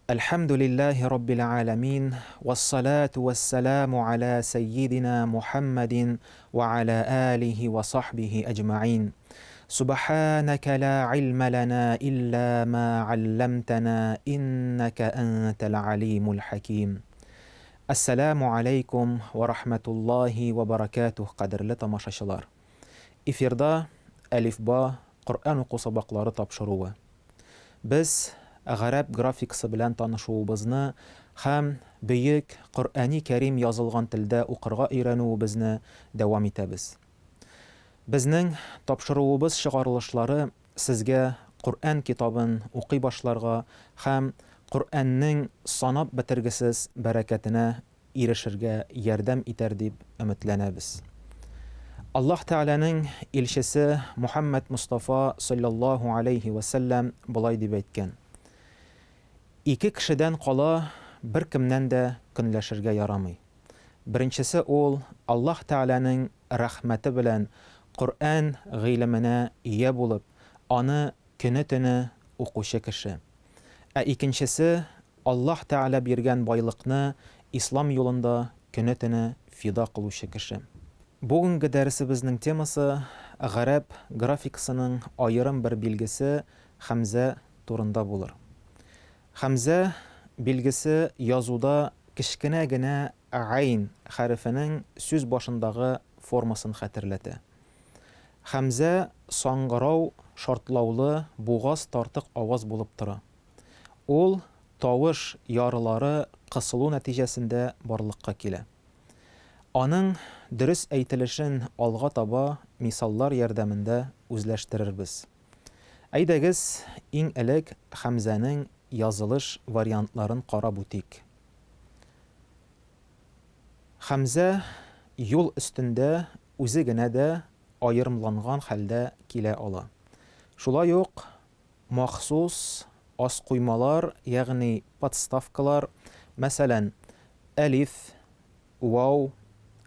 الحمد لله رب العالمين والصلاة والسلام على سيدنا محمد وعلى آله وصحبه أجمعين سبحانك لا علم لنا إلا ما علمتنا إنك أنت العليم الحكيم Ассаламу алейкум ва рахматуллахи ва баракатух, кадерле тамашачылар. Эфирда Әлифба Коръән уку сабаклары тапшыруы. Без гарәп графикасы белән танышуыбызны һәм бөек Коръәни Кәрим язылган телдә укырга өйрәнүебезне дәвам итәбез. Безнең тапшыруыбыз чыгарылышлары сезгә Коръән китабын укый башларга һәм Коръәннең санап бетергесез бәрәкәтенә ирешергә ярдәм итәр дип өметләнәбез. Аллаһ Тәгаләнең илчесе Мухәммәд Мостафа салләллаһу аләйһи вә сәлләм болай дип әйткән, Ике кешедән кала беркемнән дә көнләшергә ярамый. Беренчесе ул, Аллаһ Тәгаләнең рәхмәте белән Коръән гыйлеменә ия булып, аны көне-төне укучы кеше. Ә икенчесе, Аллаһ Тәгалә биргән байлыкны Ислам юлында көне-төне фида кылучы кеше. Бүгенге дәресебезнең темасы гарәп графикасының аерым бер билгесе хәмзә турында булыр. Хәмзә билгесе язуда кечкенә генә гайн хәрефенең сүз башындагы формасын хәтерләтә. Хәмзә саңгырау шартлаулы бугаз тартык аваз булып тора. Ул тавыш ярылары кысылу нәтиҗәсендә барлыкка килә. Аның дөрес әйтелешен алга таба мисаллар ярдәмендә үзләштерербез. Әйдәгез, иң элек хәмзәнең язылыш вариантларын карап үтик. Хәмзә юл өстендә үзе генә дә аерымланган хәлдә килә ала. Шулай ук Махсус аскуймалар, ягъни подставкалар, мәсәлән, әлиф, вау,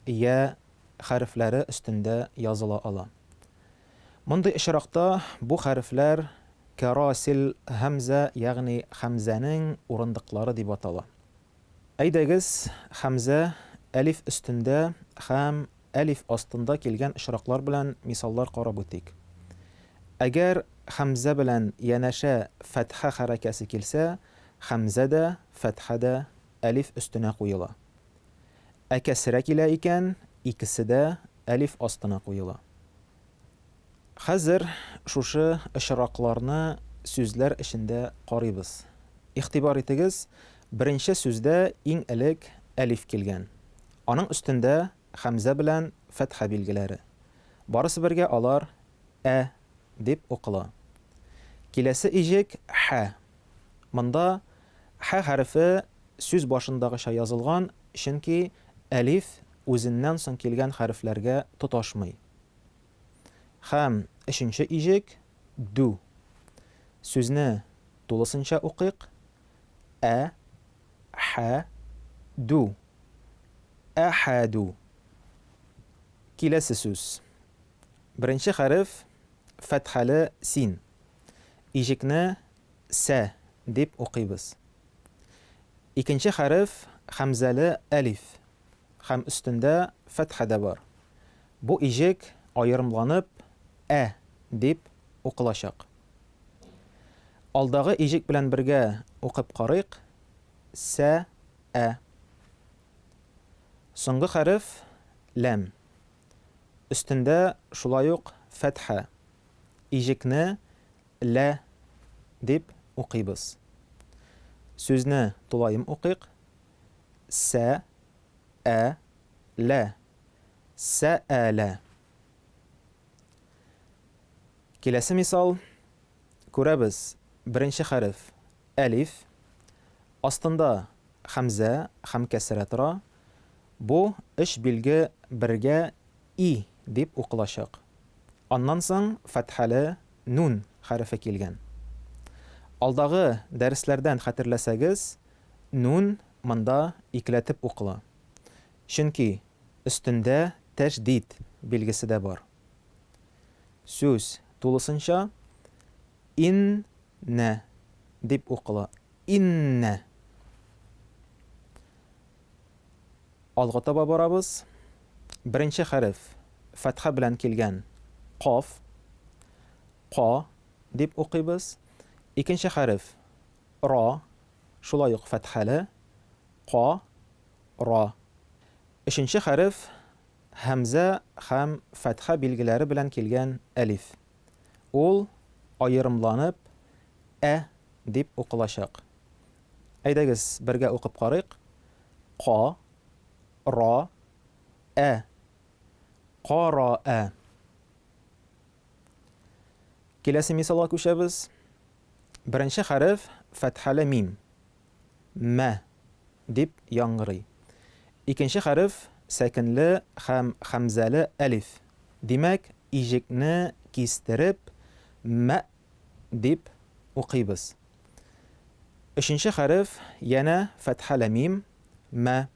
я хәрефләре өстендә языла ала. Мондый очракта бу хәрефләр кәрасил һәмзә, ягъни хәмзәнең урындыклары дип атала. Әйдәгез, хәмзә әлиф өстендә һәм әлиф астында килгән очраклар белән мисаллар карап үтик. Әгәр хәмзә белән янәшә фәтхә хәрәкәсе килсә, хәмзә дә, фәтхә дә әлиф өстенә куела. Ә кәсрә килә икән, икесе дә әлиф астына куела. Хәзер шушы очракларны сүзләр эчендә карыйбыз. Игътибар итегез, беренче сүздә иң элек әлиф килгән. Аның өстендә хәмзә белән фәтхә билгеләре. Барысы бергә алар ә дип укыла. Киләсе иҗек хә. Монда хә хәрефе сүз башындагыча язылган, чөнки әлиф үзеннән соң килгән хәрефләргә тоташмый. Һәм өченче иҗек дү. Сүзне тулысынча укыйк, ә, хә, дү. Әхәдү. Киләсе сүз. Беренче хәреф фәтхәле син. Иҗекне сә дип укыйбыз. Икенче хәреф хәмзәле әлиф һәм өстендә фәтхә дә бар. Бу иҗек аерымланып ә дип укылачак. Алдагы иҗек белән бергә укып карыйк, сә, ә. Соңгы хәреф, ләм. Өстендә шулай ук фәтхә. Иҗекне лә дип укыйбыз. Сүзне тулаем укыйк, сә, ә, лә. Сәәлә. Киләсе мисал. Күрәбез, беренче хәреф, әлиф, астында хәмзә һәм кәсрә тора. Бу өч билге бергә и дип укылачак. Аннан соң фәтхәле нун хәрефе килгән. Алдагы дәресләрдән хәтерләсәгез, нун монда икеләтеп укыла. Чөнки өстендә тәшдид билгесе дә бар. Сүз тулысынча ин-нә дип укыла. Иннә. Алга таба барабыз. Беренче хәреф фәтха белән килгән каф, ка дип укыйбыз. Икенче хәреф ра, шулай ук фәтхәле, ка, ра. Өченче хәреф һәмзә һәм фәтха билгеләре белән килгән әлиф. Ул аерымланып ә дип укылачак. Әйдәгез, бергә укып карыйк. Ка, ра, ә. Кара-ә. Киләсе мисалга күчәбез. Беренче хәреф фәтхәле мим. Мә дип яңгырый. Икенче хәреф сәкенле һәм хәмзәле әлиф. Димәк, иҗекне кистереп, мә дип укыйбыз. Өченче хәреф янә фәтхәле мим, мә.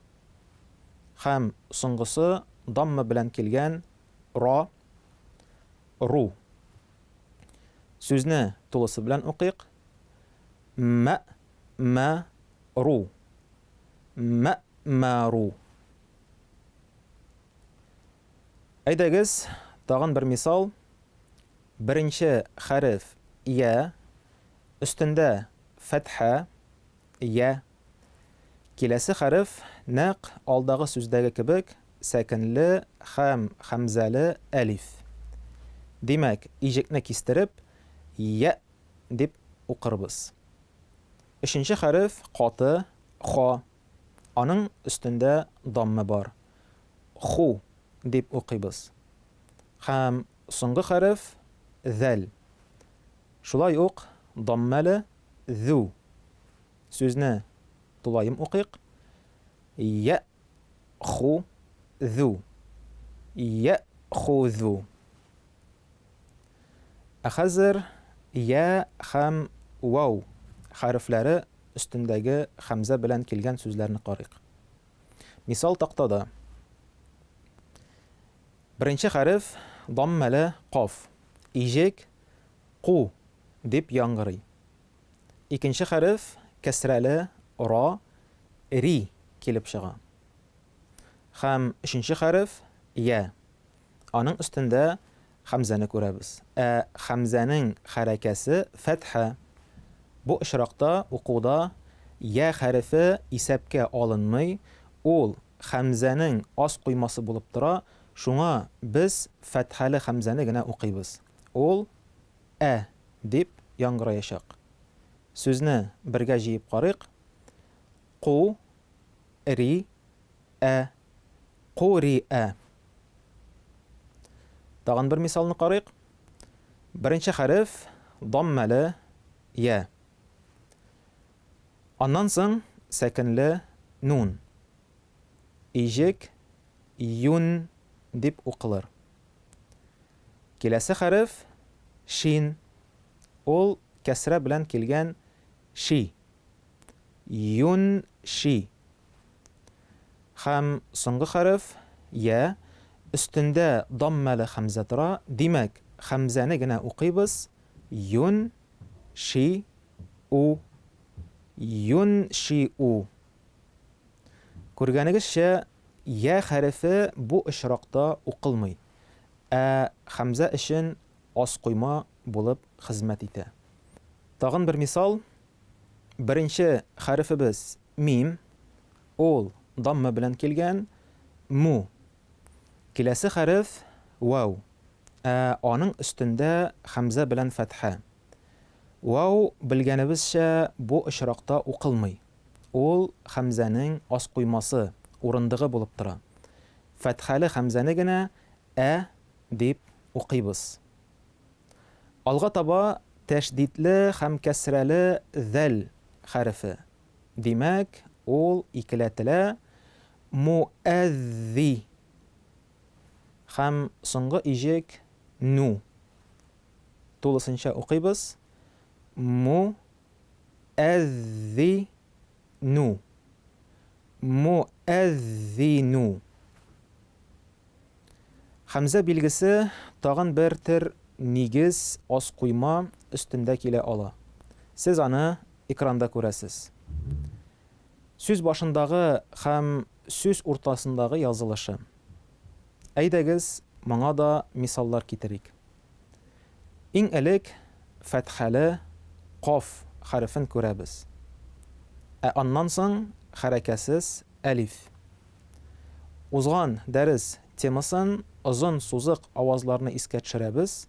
Һәм соңгысы дамма белән килгән ра, ру. Сүзне тулысы белән укыйк. Мә, мә, ру. Мә, мә, ру. Әйдәгез, тагын бер мисал. Беренче хәреф я, өстендә фәтхә, я. Киләсе хәреф нәкъ алдагы сүздәге кебек сәкенле һәм хәмзәле әлиф. Димәк, иҗекне кистереп, я дип укырбыз. Өченче хәреф каты, ха. Аның өстендә дамма бар. Ху дип укыйбыз. Һәм соңгы хәреф зәл. Шулай ук даммалы зү. Сүзне тулаем укыйк. Я ху зу. Я ху зу. Ә хәзер я һәм вау хәрефләре өстендәге хәмзә белән килгән сүзләрне карыйк. Мисал тактада. Беренче хәреф даммәле каф. Иҗек ку дип яңгырый. Икенче хәреф кәсрәле ра, ри килеп чыга. Һәм өченче хәреф я. Аның өстендә хәмзәне күрәбез. Ә хәмзәнең хәрәкәсе фәтхә. Бу очракта укуда я хәрефе исәпкә алынмый, ул хәмзәнең ас куймасы булып тора, шуңа без фәтхәле хәмзәне генә укыйбыз. Ул ә дип яңгыраячак. Сүзне бергә җыеп карыйк, ку, ри, ә, ку-ри-ә. Тагын бер мисалны карыйк. Беренче хәреф даммәле я. Аннан соң сәкенле нун. Иҗек юн дип укылыр. Киләсе хәреф шин. Ул кәсрә белән килгән ши. Юн ши. Һәм соңгы хәреф я, өстендә даммәле хәмзә тора, димәк, хәмзәне генә укыйбыз, юн ши у, юн ши у. Күргәнегезчә, я хәрефе бу очракта укылмый, ә хәмзә өчен аскуйма булып хезмәт итә. Тагын бер мисал, беренче хәрефебез мим, ул дамма белән килгән, му. Киләсе хәреф вау, ә аның өстендә хәмзә белән фәтхә. Вау, белгәнебезчә, бу очракта укылмый. Ул хәмзәнең аскуймасы, урындыгы булып тора. Фәтхәле хәмзәне генә ә дип укыйбыз. Алга таба тәшдидле һәм кәсрәле зәл хәрефе. Димәк, ул икеләтелә, муәззи. Һәм соңгы иҗек нү. Тулысынча укыйбыз, му әззи нү. Муәззину. Хәмзә билгесе тагын бер төр нигез аскуйма өстендә килә ала. Сез аны экранда күрәсез. Сүз башындагы һәм сүз уртасындагы язылышы. Әйдәгез, моңа да мисаллар китерик. Иң элек фәтхәле каф хәрефен күрәбез. Ә аннан соң хәрәкәсез әлиф. Узган дәрес темасын озын сузык авазларны искә төшерәбез.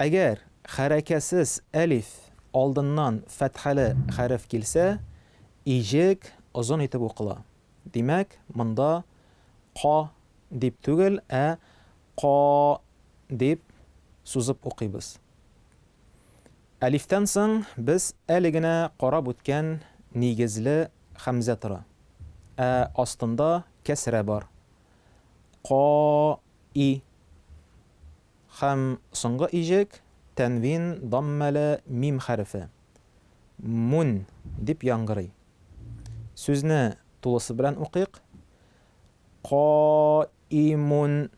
Әгәр хәрәкәсез әлиф алдыннан фәтхәле хәреф килсә, иҗек озын итеп укыла. Димәк, монда ка дип түгел, ә ка дип сузып укыйбыз. Әлифтән соң без әле генә карап үткән нигезле хәмзә тора. Ә астында кәсрә бар. Ка, и. Һәм соңгы иҗек, тәнвин даммәле мим хәрефе. Мун дип яңгырый. Сүзне тулысы белән укыйк. Ка-и-мун.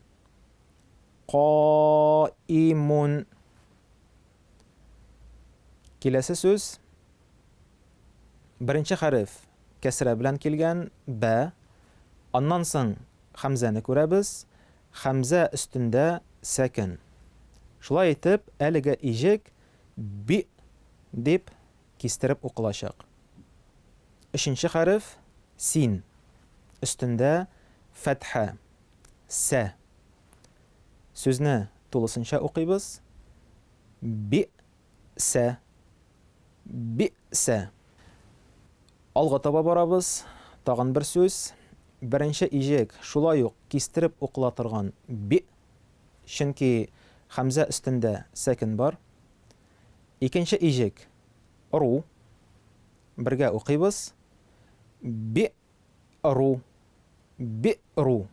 Ка-и-мун. Киләсе сүз. Беренче хәреф кәсрә белән килгән бә. Аннан соң хәмзәне күрәбез. Хәмзә өстендә сәкен. Шулай итеп, әлеге иҗек би дип кистереп укылачак. Өченче хәреф, син, өстендә фәтхә, сә. Сүзне тулысынча укыйбыз, би-сә, би-сә. Алга таба барабыз. Тагын бер сүз. Беренче иҗек шулай ук кистереп укыла торган би, чөнки хәмзә өстендә сәкен бар. Икенче иҗек, ру. Бергә укыйбыз. Би, ру. Би, ру.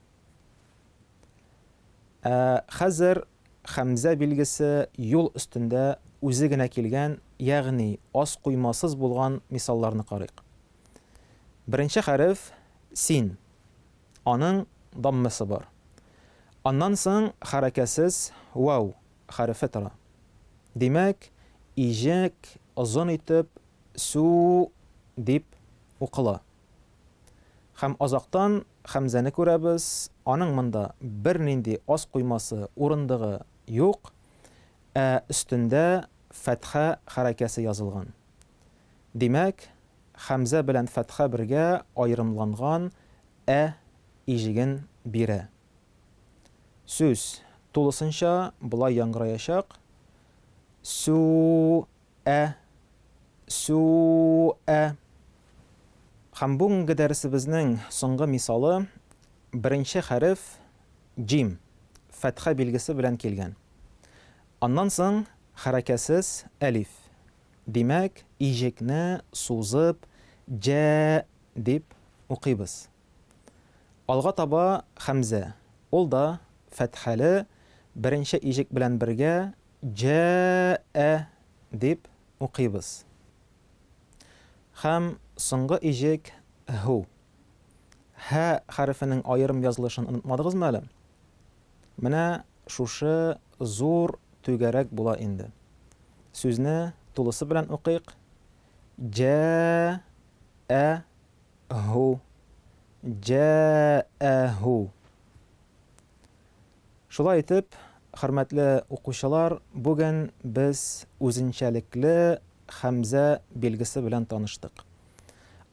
Ә хәзер хәмзә билгесе юл өстендә үзе генә килгән, ягъни аз куймасыз булган мисалларны карыйк. Беренче хәреф син. Аның даммасы бар. Аннан соң хәрәкәсез вау хәрефе тора. Димәк, иҗек озын итеп су дип укыла. Һәм азактан хәмзәне күрәбез, аның монда бернинди ас куймасы, урындыгы юк, ә өстендә фәтхә хәрәкәсе язылган. Димәк, хәмзә белән фәтхә бергә аерымланган ә иҗеген бирә. Сүз тулысынча болай яңгыраячак, Сү-ә, сү-ә. Һәм бүгенге дәресебезнең соңгы мисалы, беренче хәреф, җим, фәтхә билгесе белән килгән. Аннан соң хәрәкәсез әлиф. Димәк, иҗекне сузып, җә дип укыйбыз. Алга таба хәмзә, ул да фәтхәле беренче иҗек белән бергә җә-ә дип укыйбыз. Һәм соңгы иҗек һу. Һә хәрефенең аерым язылышын онытмадыгызмы әле? Менә шушы зур түгәрәк була инде. Сүзне тулысы белән укыйк. Җә-ә һу. Җә-ә-һу. Шулай итеп, хөрмәтле укучылар, бүген без үзенчәлекле хәмзә билгесе белән таныштык.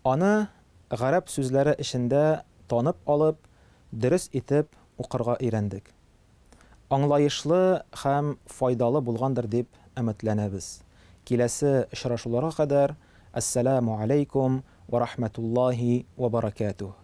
Аны гарәп сүзләре эчендә танып алып, дөрес итеп укырга өйрәндек. Аңлаешлы һәм файдалы булгандыр дип өметләнәбез. Киләсе очрашуларга кадәр, әссәламү аләйкүм вә рахмәтуллаһи вә бәрәкәтүһ.